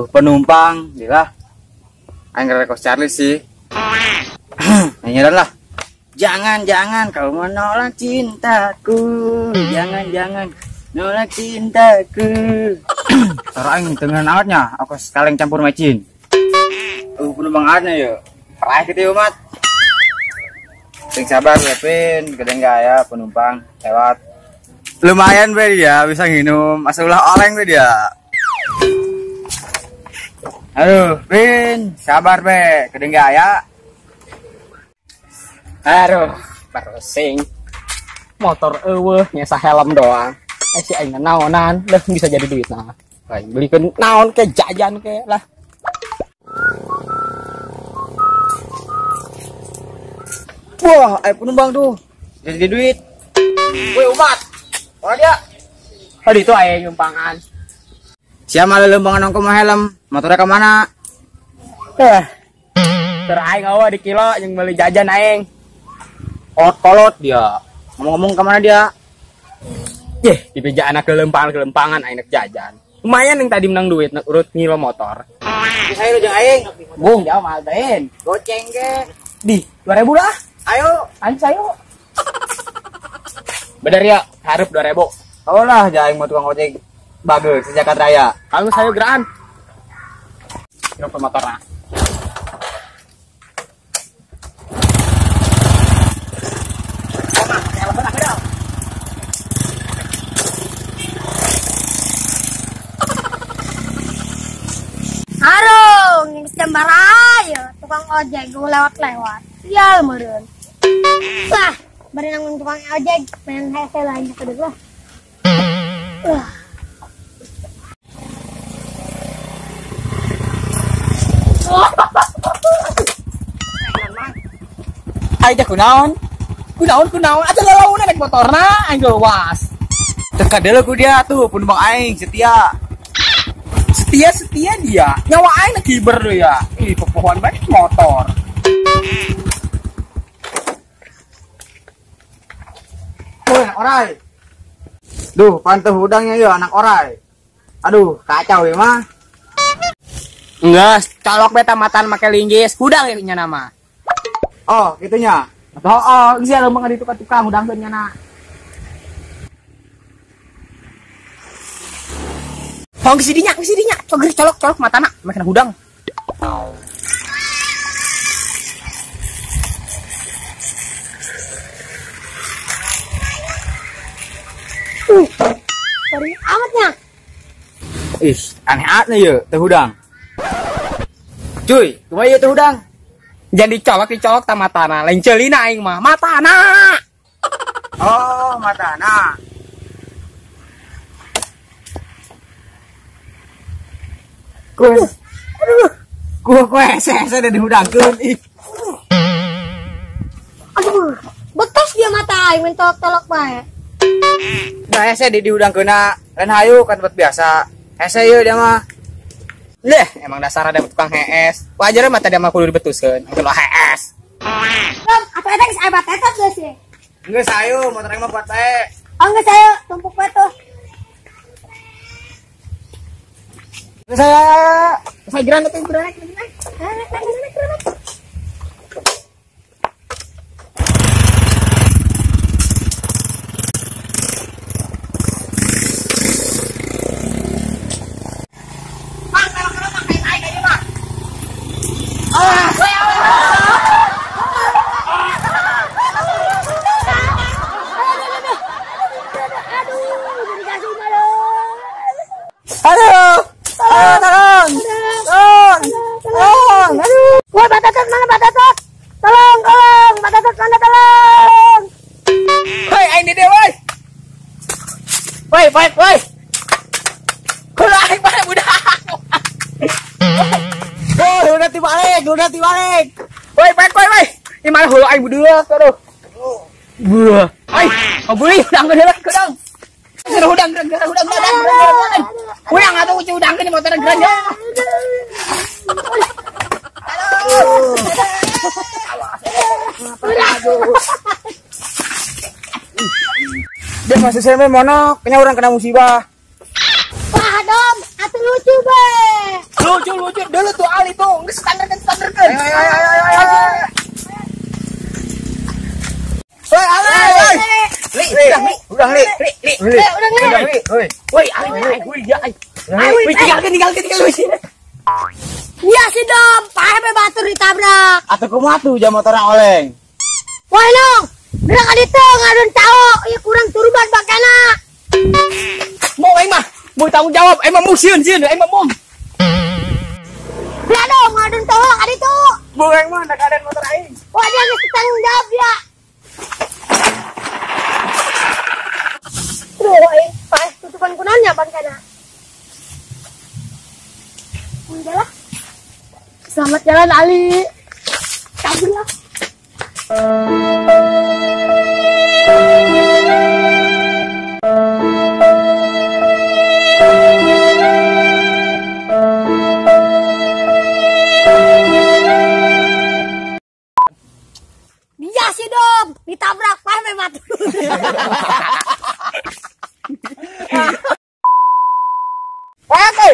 Penumpang, gila. Aing rekos Charlie sih. Nyanyian lah. Jangan, jangan kau menolak cintaku. Jangan, jangan nolak cintaku. Taruh aing dengan alatnya, aku sekalian campur mecin. Penumpang alatnya yuk. Peraih gitu umat. Sing sabar Kevin, gede enggak ya penumpang lewat. Lumayan be dia bisa nginum, asal ulah oleng be dia. Aduh, Vin, sabar be, gede enggak ya? Aduh, persing. Motor eueuh nyesa helm doang. Si aing naonan, lah bisa jadi duit nah. Aing belikeun naon ke jajan ke lah. Wah, aing penumpang tuh. Jadi duit. Woi, umat. Orang dia. Oh, itu aing nyumpangan. Siapa lembangan nongko mah helm? Motornya kemana? Ter aing awa di kilo yang beli jajan aing. Kolot dia. Ngomong-ngomong kemana dia? Yeh, di beja anak kelempangan aing nak jajan. Lumayan yang tadi menang duit nak urut ngilo motor. Saya lu jeung aing. Bung, jauh mahal teh. Goceng ge. Di 2000 lah. Ayo, ayo sayo. Bener ya, harap 2000. Oh lah, aing mau tukang ojek. Bagus, sejakat raya. Kalau saya gerakan. Kira motorna. Harung, yang sembarang tukang ojek gue lewat-lewat. Sial meureun. Wah, bari nanggung tukang ojek, main hese banyak udah lah. Wah. Aing teh kunaon? Kunaon? Atuh lalauna naik motorna aing was. Teu kadeuleu ku dia tuh penumpang aing setia. Setia dia. Nyawa aing na kiber ya. Ih, popohoan bae motor. Woi, anak orai. Duh, panteh hudangnya yo anak orai. Aduh, kacau ya mah. Enggak, colok beta matan make linggis, hudang ya nya nama. Oh, gitunya. Oh, geus ya leumpang di tukang hudangkeun nya na. Hong geus dinya, cogir colok matana, make hudang. Bari amatnya. Ih, aneh amat nih teu hudang. Cuy, kumaha ieu teu hudang? Jangan dicolok ta matana, lain ceulina aing mah, matana. Oh, matana. Kuh. Aduh. Kuh kowe hese-hese da dihudangkeun ih. Aduh, betos dia mata aing mentolok-tolok bae. Da hese di dihudangkeunna, lain hayu kan tempat biasa. Hese ieu dia mah. Leh, emang dasar ada tukang HS. Wajar mah tadi mah kudu dibetuskeun, engke lo HS. Lam, atuh eta geus aya batetot geus sih. Geus ayo, motor aing mah kuat bae. Oh, geus ayo, tumpuk bae tuh. Geus aya. Saya geran atuh geran. Naik. Aduh, tolong, tolong, tolong, aduh. Wah, batatot mana batatot? Tolong, tolong, batatot mana tolong? Hei, aing di dieu, woi. Woi, woi, woi. Kudu aing bae budak. Oh, udah tibalik, udah tibalik. Woi, woi, woi, woi. Di mana hulu aing budeuk aduh. Buah. Ai, oh beli udang heula keudang. Udang udang udang udang udang. Udang atuh uci udang di motor geran ya. Aduh. Aduh. Dia masih SMP monok, kayaknya orang kena musibah. Wah, dom, atuh lucu be. Lucu lucu, dulu tuh Ali tuh, geus standarkeun. Ayo ayo ayo ayo. Woi, Ali. Li, udah li. Li, li. Udah li. Woi. Woi, Ali, woi, ya. Woi, tinggalkeun tinggalkeun. Iya sih dom, paeh be batur ditabrak. Atuh kumaha tuh jam motorna oleng. Woi, dong. Gerak ka ditu ngadon tao, ieu kurang turban bakana. Mau aing mah, mau tanggung jawab, aing mah sieun sieun, aing mah mung. Lah dong ngadon tao ka ditu. Mau aing mah nak adan motor aing. Wah, dia geus tanggung jawab ya. Duh, aing paeh tutupan kunaon nya bangkana. Udah lah. Selamat jalan Ali. Kabur lah. Dia sih dong, ditabrak paeh mati. Oke.